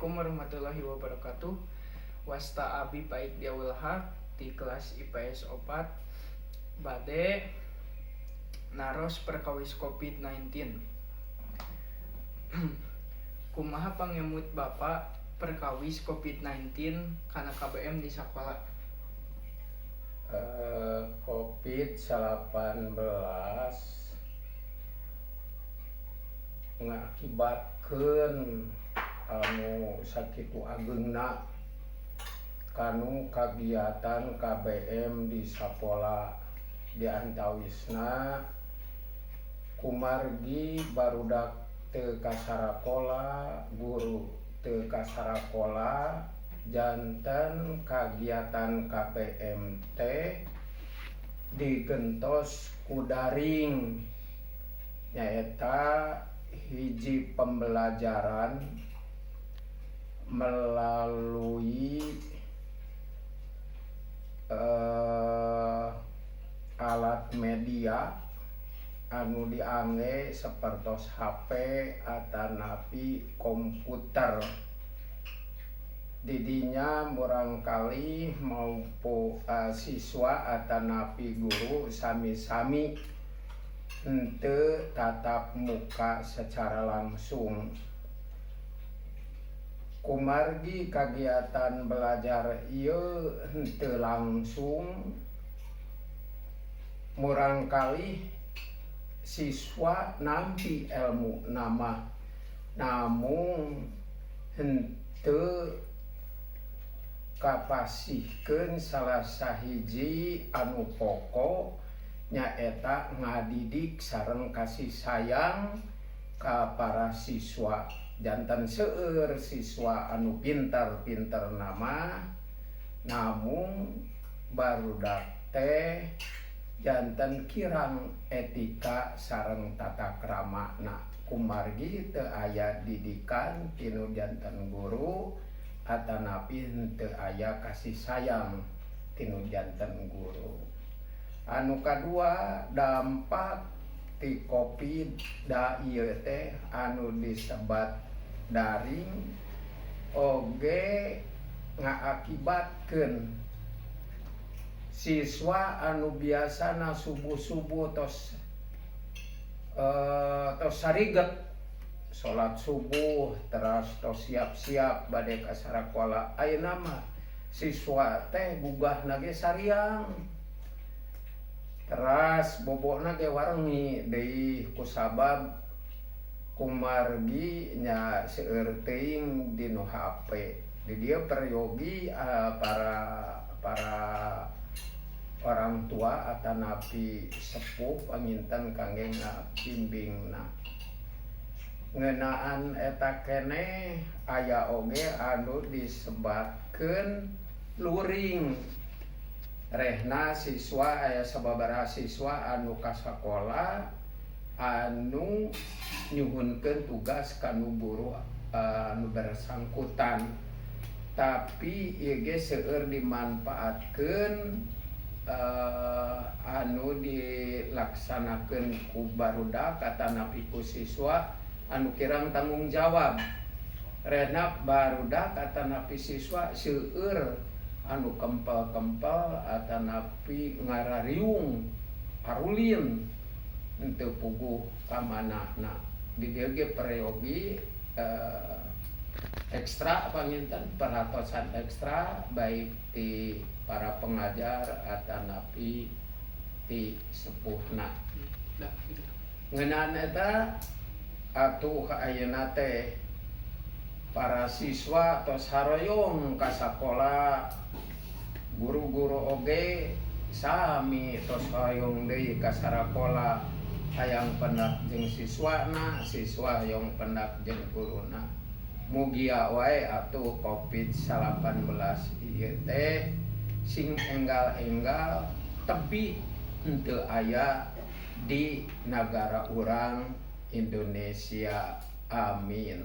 Assalamualaikum warahmatullahi wabarakatuh. Wasta abi Paik Diaul Haq di kelas IPS 4 bade naros perkawis COVID-19. Kumaha pangemut Bapak perkawis COVID-19 kana KBM di sakola? COVID-19 ngakibatkeun anu sakitu ageungna kanu kagiatan KBM di sakola, diantawisna kumargi barudak teu ka sarakola, guru teu ka sarakola, janten kagiatan KBM teh digentos ku daring, nyaeta hiji pembelajaran melalui alat media anu diangge sapertos HP atanapi komputer. Didinya murangkalih maupun siswa atanapi guru sami-sami henteu tatap muka secara langsung. Kumargi kagiatan belajar ieu henteu langsung, murangkalih siswa nampi elmuna mah, namung henteu kapasihkeun salah sahiji anu pokok, nyaeta ngadidik sareng kasih sayang ka para siswa. Janten seueur siswa anu pinter-pinterna mah, namung barudak teh janten kirang etika sareng tata kramana kumargi teu aya didikan tinu janten guru atanapi henteu aya kasih sayang tinu janten guru. Anu kadua, dampak ti Covid da ieu teh anu disebat daring oge ngaakibatkeun siswa anu biasana subuh-subuh tos sariget salat subuh, teras tos siap-siap bade ka sarakola, ayeuna mah siswa teh gugahna ge sariang, teras bobona ge warengi deui kusabab kumargi nya seueur teuing dinu HP. Di dieu peryogi para para orang tua atanapi sepuh panginten kangge ngabimbingna. Ngeunaan eta keneh aya oge anu disebatkeun luring, rehna siswa aya sababaraha siswa anu ka sakola anu nyuhunkeun tugas kanu guru anu bersangkutan, tapi ieu ge seueur dimanfaatkeun anu dilaksanakeun ku barudak atanapi ku siswa anu kirang tanggung jawab, rehna barudak atanapi siswa seueur anu kempel-kempel atanapi ngarariung arulin henteu puguh ka manana. Di dieu ge peryogi ekstra panginten perhatosan ekstra baik ti para pengajar atanapi ti sepuhna. Ngeunaan eta atuh ayeuna teh para siswa tos haroyong ka sakola, guru-guru oge sami tos hoyong deui ka sarakola, hayang pendak jeung siswana, siswa hoyong pendak jeung guruna. Mugia wae atuh Covid-19 ieu teh sing enggal-enggal tebih henteu aya di nagara urang Indonesia, amin.